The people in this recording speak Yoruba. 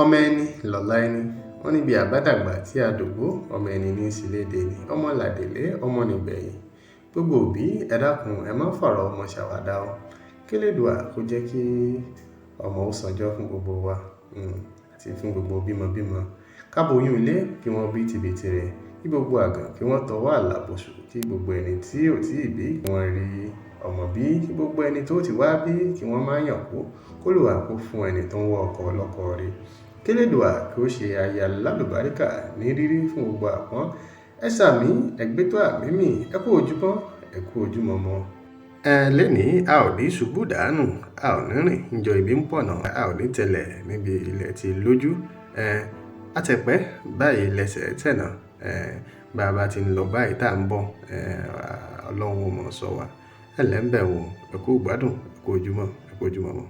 Ọmọ ẹni lọ̀la ẹni. Wọ́n ní bí a bá dàgbà tí a dògbó, ọmọ ẹni ní í ṣílé-dè ni, ọmọ làdélé, ọmọ nìgbẹ̀yìn. Gbogbo òbí, ẹ dákun, ẹ má fọ̀rọ̀ ọmọ ṣàwàdà o. Kélédùà kó jẹ́ kí ọmọ ó sanjọ́ fún gbogbo wa, àti fún gbogbo bímọbímọ. Káboyún ilé kí wọ́n bí tìbìtìrẹ, kí gbogbo àgàn kí wọ́n tọwọ́ àlàbòsùn, kí gbogbo ẹni tí ò tí ì bí kí wọ́n rí ọmọ bí, kí gbogbo ẹni tó ti wá bí kí wọ́n má yàn kú, kólúwà kó fún ẹni tó ń wá ọkọ lọ́kọ ire. Kélédùà kí ó ṣe aya lálùbáríkà ní rírí fún gbogbo àpọ́n. Ẹ ṣàmì, ẹ gbétò àmì mì, ẹ kú ojúmọ́, ẹ kú ojúmọmọ. Ẹ lénìí, a ò ní ṣubú dànù, a ò ní rìn níjọ ibi ń pọ̀nà, a ò ní tẹlẹ̀ níbi ilẹ̀ tí lójú. Ẹ àtẹ̀pẹ́ báyìí lẹ́sẹ̀ tẹ̀nà. Ẹ bá a bá ti ń lọ báyìí tá ń bọ̀, ẹ Ọlọ́run ó mọ̀ sọ wa. Ẹ lẹ́ ń bẹ̀ wò, ẹ kú ìgbádùn, ẹ kú ojúmọ́, ẹ kú ojúmọmọ.